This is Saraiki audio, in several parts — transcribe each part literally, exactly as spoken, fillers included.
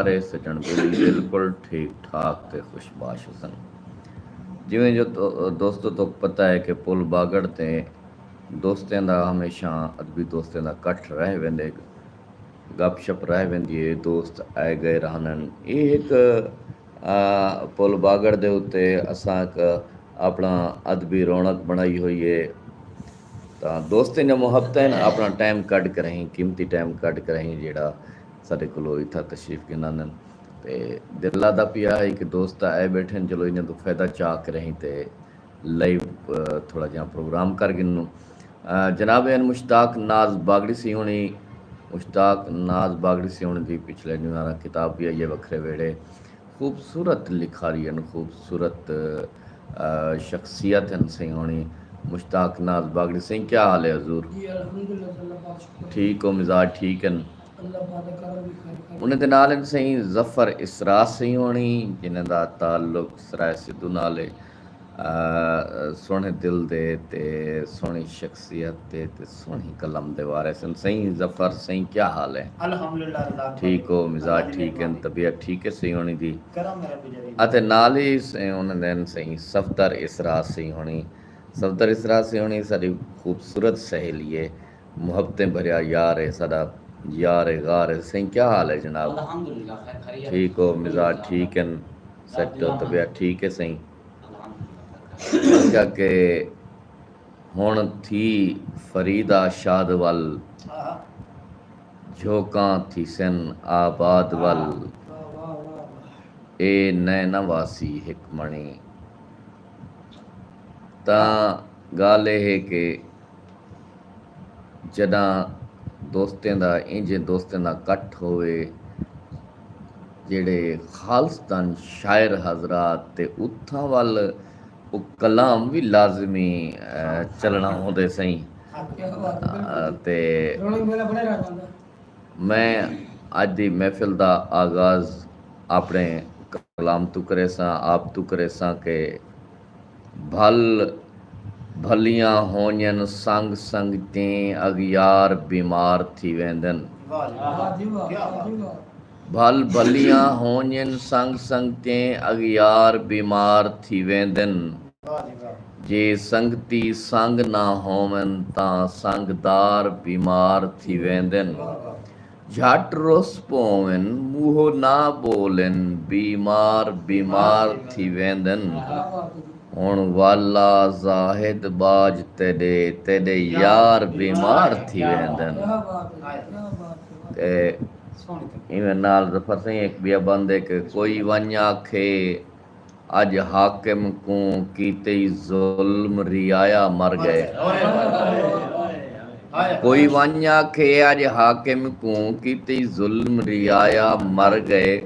سارے سڄݨ ٻیلی بالکل ٹھیک ٹھاک تے خوش باش ہوسن۔ جیویں جو تو- دوستو، تہاکوں پتہ ہے کہ پل باگڑ تے دوستیں دا ہمیشہ ادبی دوستیں دا کٹھ رہ ویندے، گپ شپ رہ ویندی ہے، دوست آئے گئے رہندن۔ اے ہک، آ، پل باگڑ دے اتے اساں ہک اپݨا ادبی رونق بݨائی ہوئی ہے۔ تاں دوستیں دے محبتیں اپݨا ٹائم کڈھ کریں، قیمتی ٹائم کڈھ کریں، جیڑھا ساݙے کولوں اتھاں تشریف گھن آندن۔ تے دل آہدا پیا ہے کہ دوست آئے ٻیٹھن، چلو انہاں توں فائدہ چا کریں تے لائیو، آ، تھوڑا جیہاں پروگرام کر گھنوں۔ آ، جناب، ہن مشتاق ناز باگڑی سئیں ہوݨی، مشتاق ناز باگڑی سئیں ہوݨی دی پچھلے ݙینہاں کتاب وی آئی ہے، وکھرے ویڑھے۔ خوبصورت لکھاری ہن، خوبصورت، آ، شخصیت ہن سئیں ہوݨی۔ مشتاق ناز باگڑی سئیں، کیا حال ہے حضور؟ جی، الحمدللہ، اللہ پاک شکر۔ ٹھیک ہو، مزاج ٹھیک ہن؟ اللہ پاک دا کرم بھی خیر خیر۔ انہیں دے نال ہن سئیں ظفر اسرا سئیں ہوݨی، جنہیں دا تعلق سرائے سدھو نال ہے۔ آ، سوہݨے دل دے تے سوہݨی شخصیت دے تے سوہݨی قلم دے وارث ہن۔ سئیں ظفر سئیں، کیا حال ہے؟ الحمدللہ، اللہ ٹھیک ہو؟ مزاج اللہ دی ٹھیک ہن؟ مہربانی۔ طبیعت ٹھیک ہے سئیں ہوݨی دی؟ کرم ہے رب جلیل۔ اتے نال ہی سئیں انہیں دے ہن سئیں صفدر اسرا سئیں ہوݨی۔ صفدر اسرا سئیں ہوݨی ساݙی خوبصورت سہیلی ہے، محبتیں بھریا یار ہے، ساݙا یار غار ہے۔ سئیں، کیا حال ہے جناب؟ الحمدللہ، خیر خیریت۔ ٹھیک ہو؟ مزاج ٹھیک ہن؟ سیٹ ہو؟ طبیعت ٹھیک ہے سئیں؟ الحمدللہ، خیر خیریت۔ کیا کہ ہݨ تھی فریدا شاد ول، ہاں۔ جھوکاں تھیسن آباد ول، واہ، واہ، واہ، واہ۔ اے نئیں نہ واسی ہک مݨی۔ تاں ڳالھ اے ہے کہ جݙاں دوستیں دا، اینجھے دوستیں دا کٹھ ہووے، جیڑھے خالصتاً شاعر حضرات، تے اتھاں ول او کلام وی لازمی، آ، چلݨا ہوندے سئیں۔ کیا بات ہے، بالکل۔ آ، تے رونق میلہ بݨے رہ ویندا۔ میں اڄ دی محفل دا آغاز اپݨے کلام توں کریساں، آپ توں کریساں کہ بھل بھلیاں ہونجن سنگ سنگتیں، اغیار بیمار تھی ویندن۔ واہ جی واہ۔ واہ جی واہ، کیا واہ جی بات۔ واہ۔ بھل بھلیاں ہونجن سنگ سنگتیں، اغیار بیمار تھی ویندن۔ واہ جی واہ۔ جے سنگتی سنگ نہ ہوون تاں سنگدار بیمار تھی ویندن۔ واہ واہ۔ جھٹ رس پوون، منہوں نہ ٻولن، بیمار بیمار تھی ویندن۔ ہݨ والا زاہد ٻاجھ تیݙے، تیݙے یار بیمار تھی ویندن۔ تے ایویں نال ظفر سئیں ہک ٻیا بند ہے کہ کوئی ونڄ آکھے، اڄ حاکم کوں کیتے ای ظلم، رعایا مر ڳئے۔ کوئی ونڄ آکھے اڄ حاکم کوں کیتے ای ظلم، رعایا مر ڳئے۔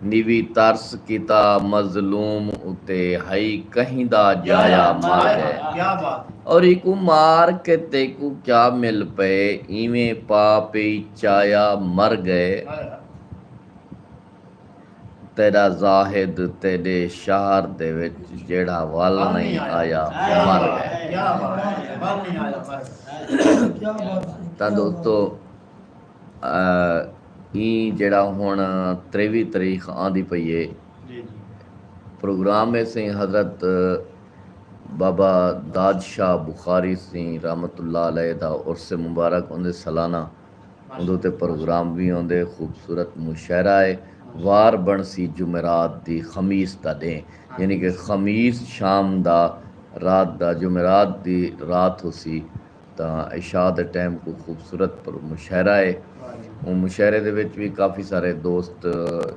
نیوی ترس کیتا مظلوم اتے، ہئی کہیں دا ڄایا مر ڳئے۔ کیا بات ہے۔ اور ایکوں مار کے تیکوں کیا مل پئے، ایویں پا پئی چایا مر ڳئے۔ تیݙا زاہد تیݙے شہر دے وچ جیڑھا ول نئیں آیا، مر ڳئے۔ تاں دوستو، آ، ایں جیڑھا ہݨ تریوی تاریخ آندی پئی ہے، پروگرام ہے سئیں حضرت بابا داد شاہ بخاری سئیں رحمت اللہ علیہ دا عرس مبارک، اوندے سالانہ اوندے اتے پروگرام وی ہوندے، خوبصورت مشاعرہ ہے۔ وار بݨسی جمعرات دی خمیس دا ݙینہہ، یعنی کہ خمیس شام دا، رات دا، جمعرات دی رات ہوسی، تاں عشاء دے ٹائم کوں خوبصورت پر مشاعرہ ہے۔ اوں مشاعرے دے وچ وی کافی سارے دوست،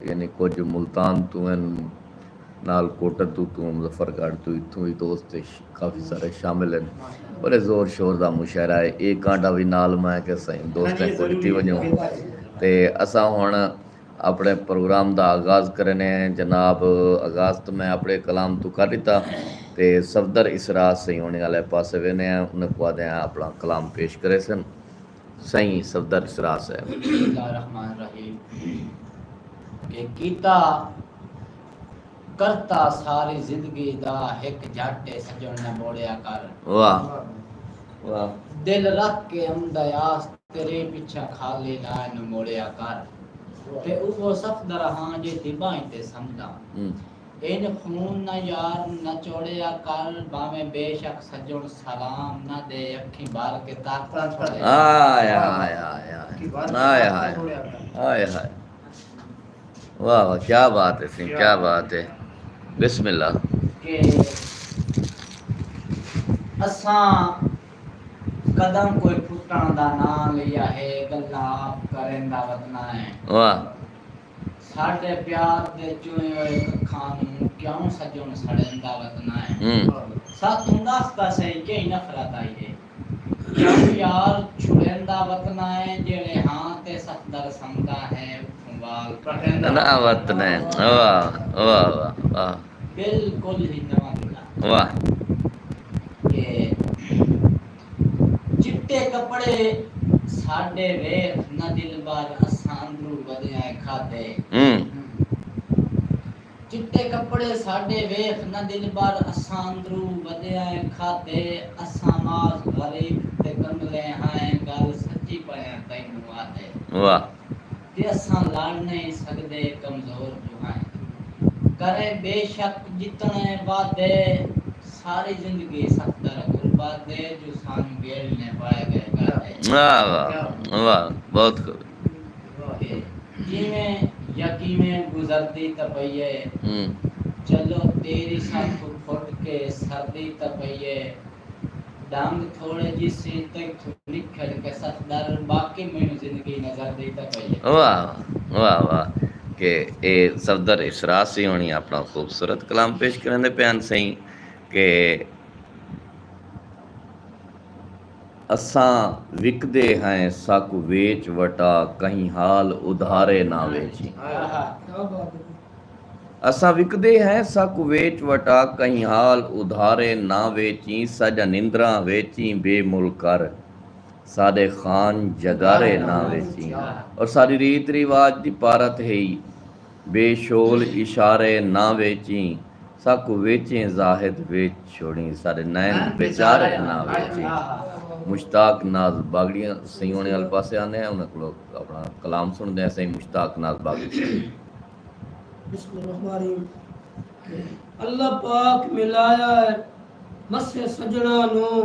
یعنی کجھ ملتان توں ہن، نال کوٹت توں، توں مظفر گڑھ توں، اتھوں وی دوست ش-، کافی سارے شامل ہن۔ بڑے زور شور دا مشاعرہ ہے۔ اے کانڈا وی نال میں کہ سائیں دوستیں کوں ݙتی ونڄو۔ تے اساں ہݨ اپݨے پروگرام دا آغاز کرینے ہیں۔ جناب آغاز تو میں اپݨے کلام توں کر ݙتا تے صفدر اسرا سئیں ہوݨی آلے پاسے ویندے ہیں، انہیں کوں آہدے ہیں اپݨا کلام پیش کریسن۔ سئیں صفدر اسرا صاحب۔ بسم اللہ الرحمن الرحیم۔ کہ کیتا کرتا ساری زندگی دا، ہک جھٹ اے سڄݨ نہ موڑیا کر۔ واہ، واہ۔ دل رکھ کے امدا آس، تیݙے پچھاں خالی نہ اینوں موڑیا کر۔ تے اوہو صفدر ہاں جیندی بانہہ تے سمداں۔ ہوں۔ انج خون نہ یار نچوڑیا کر، بھانویں بے شک سڄݨ سلام نہ ݙے، اکھیں بھر کے تاکاں چھوڑیا کر۔ ہائے، ہائے، ہائے، ہائے۔ ہائے، ہائے۔ ہائے، ہائے۔ واہ، واہ، کیا بات ہے سئیں، کیا بات ہے۔ بسم اللہ۔ کہ اساں قدم کوئی پھٹݨ دا ناں لیا ہے، ڳلاں آپ کریندا وتنا ہے۔ واہ۔ ساݙے پیار دے چݨے ہوئے ککھاں نوں کیوں سڄݨ سڑیندا وتنا ہے۔ ہوں۔ ساتھوں ݙس تاں سہی کہیں نفرت آئی ہے۔ کیوں یار چھڑیندا وتنا ہے، جیڑھے ہاں تے صفدر سمدا ہے، اتھوں وال کٹیندا نہ وتنا ہے۔ واہ، واہ، واہ، واہ۔ بالکل ہی نواں ڳلا۔ واہ۔ کہ چٹے کپڑے ساݙے ویکھ نہ دلبر، اساں اندروں ودیاں کھادے۔ ہوں۔ چٹے کپڑے ساݙے ویکھ نہ دلبر، اساں اندروں ودیاں کھادے، اساں ماس غریب تے کنگلے ہائیں، ڳل سچی پئیاں تینوں آہدے۔ واہ۔ تے اساں لڑ نئیں سڳدے، کمزور جو ہائیں۔ کریں بے شک جتنے وعدے، ساری زندگی صفدر غربت دے، جو سانوں ڳیڑ نے پائے ڳئے گاہدے۔ واہ، واہ، واہ، بہت خوب۔ کہ جیویں یکیویں گزردی تاں پئی ہے۔ ہوں۔ چلو تیری ساکوں پھٹ کے سردی تاں پئی ہے۔ ڈنگ تھوڑے جی سیں تیتھوں نکھڑ کے صفدر، باقی مینوں زندگی نظر دی تاں پئی ہے۔ واہ، واہ، واہ۔ کہ اے صفدر اسرا سئیں ہوݨی اپݨا خوبصورت کلام پیش کریندے پئے ہن سئیں کہ اساں وکدے ہیں ساکوں ویچ وٹا، کہیں حال ادھارے نہ ویچیں۔ آہا۔ کیا بات ہے۔ اساں وکدے ہیں ساکوں ویچ وٹا، کہیں حال ادھارے نہ ویچیں، ساݙیاں نندراں ویچیں بے مل کر، ساݙے خان جگارے نہ ویچیں۔ اور ساݙی ریت رواج دی پارت ہئی، بے شول اشارے نہ ویچیں، ساکوں ویچیں زاہد ویچ چھوڑیں، ساݙے نین بیچارے نہ ویچیں۔ مشتاق ناز باگڑی سئیں ہوݨیں آلے پاسے آندے ہیں، انہاں کولوں اپݨا کلام سݨدے ہیں سئیں مشتاق ناز باگڑی۔ بسم اللہ الرحمن الرحیم۔ اللہ پاک ملایا ہے مسیں سڄݨاں نوں،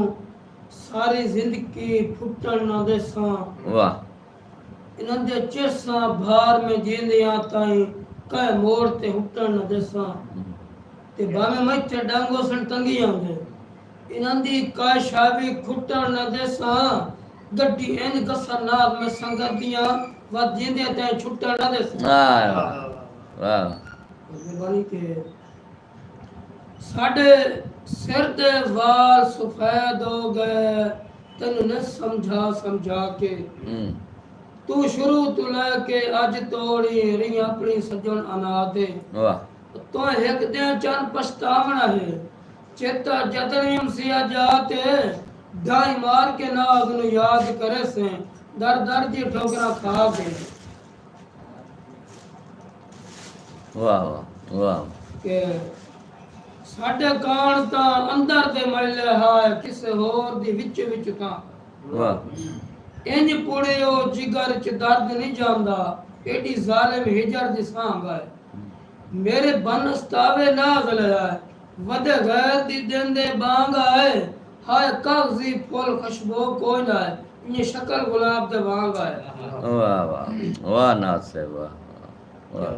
ساری زندگی پھٹݨ نہ ݙیساں۔ واہ۔ انہاں دے چرساں بھار میں جیندیاں تائیں کہیں موڑ تے ہٹݨ نہ ݙیساں۔ تے بھانویں میتھے ݙنگ ہوسن ٹنگیاں دے، انہاں دی کائے شاوی کھٹݨ نہ ݙیساں۔ گݙی انج گساں ناز میں سنگت دیاں، وت جیندے تئیں چھٹݨ نہ ݙیساں۔ واہ، واہ، واہ۔ مہربانی کہ ساݙے سر دے وال سفید ہو ڳئے، تینوں نہ سمجھا سمجھا کے۔ ہوں۔ توں شروع توں لے کے اڄ توڑیں رہیں اپݨی سڄݨ انات تے۔ واہ۔ توں ہک ݙینھ چن پچھتاوݨا ہے۔ چیتا جدݨ وی امسی اڄ آ تے، ڈھائی مار کے ناز نوں یاد کریسیں، در در دی ٹھوکراں کھا کے۔ واہ، واہ، واہ۔ کہ ساݙے کاݨ تاں اندر دے ملے ہائے، کسے ہور دی وچ وچ تاں۔ واہ۔ انج پوڑے او جگر اچ درد نی جاندا، ایݙی ظالم ہجر دی سانگھ آئے۔ میݙے بن استاوے ناز لیا ہے، ودے غیر دی ݙیندے ٻانگ آئے، ہائے کاغذی پھل خوشبو کوئی نہ ہے، ایئں شکل گلاب دے وانگ آئے۔ واہ، واہ، واہ ناز صاحب، واہ، واہ، واہ۔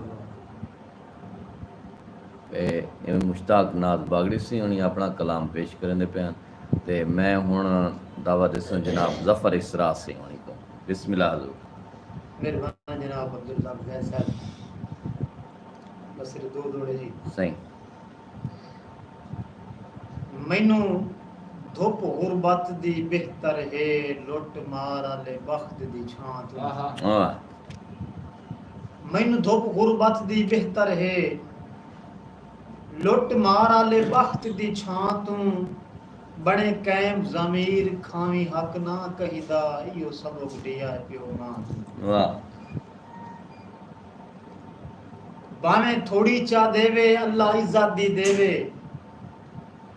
اے، اے مشتاق ناز باگڑی سئیں ہوݨیں اپݨا کلام پیش کریندے پئے ہن۔ تے میں ہݨ دعوت ݙیسوں جناب ظفر اسرا سئیں ہوݨیں کوں۔ بسم اللہ حضور۔ مہربان جناب عبدالرزاق زید صاحب۔ بس صرف دو جوڑے جی۔ سئیں۔ مینوں دھپ غربت دی بہتر ہے، لٹ مار آلے بخت دی چھاں توں۔ آہا۔ واہ۔ مینوں دھپ غربت دی بہتر ہے، لٹ مار آلے بخت دی چھاں توں۔ بݨے قائم ضمیر، کھاویں حق نہ کہیں دا، ایہو سبق ݙیا ہے پیو ماں توں۔ واہ۔ بھانویں تھوڑی چا ݙیوے، اللہ عزت دی ݙیوے۔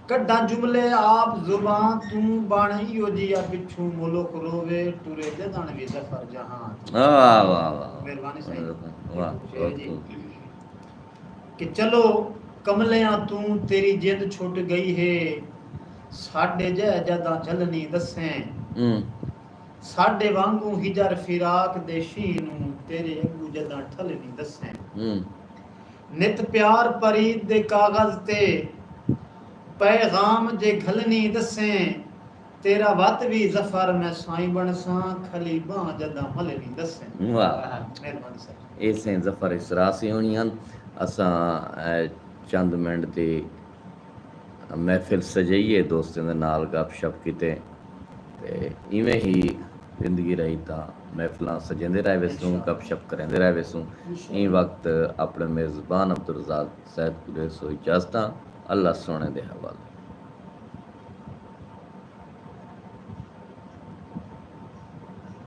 کڈھاں جملے آپ زباں توں، بن ایہو جیہا پچھوں ملک رووے، ٹرے جدن وی ظفر جہاں توں۔ واہ واہ واہ۔ مہربانی سائیں۔ واہ، شعر جی۔ بہت کہ چلو کملیاں توں تیری جند چھٹ گئی ہے، ساڈے جئے جداں جھلنی دسیں۔ ہوں۔ ساڈے وانگوں ہجر فراق دے شینہہ نوں، تیرے اگوں جداں ٹھلنی دسیں۔ ہوں۔ نت پیار پریت دے کاغذ تے، پیغام جے گھلنی دسیں۔ تیرا وت وی ظفر میں سائیں بݨساں، کھلی ٻانہہ جداں ملنی دسیں۔ واہ۔ مہربانی سائیں۔ اے سائیں ظفر اسرا سی ہوݨی ہن۔ اساں، اے، چند منٹ دی محفل سجائی ہے، دوستیں دے نال گپ شپ کیتے۔ تے ایویں ہی زندگی رہی تاں محفلاں سجیندے رہ ویسوں، گپ شپ کریندے رہ ویسوں۔ ایں وقت اپݨے میزبان عبدالرزاق سید کوں ݙیسوں اجازتاں۔ اللہ سوہݨے دے حوالے۔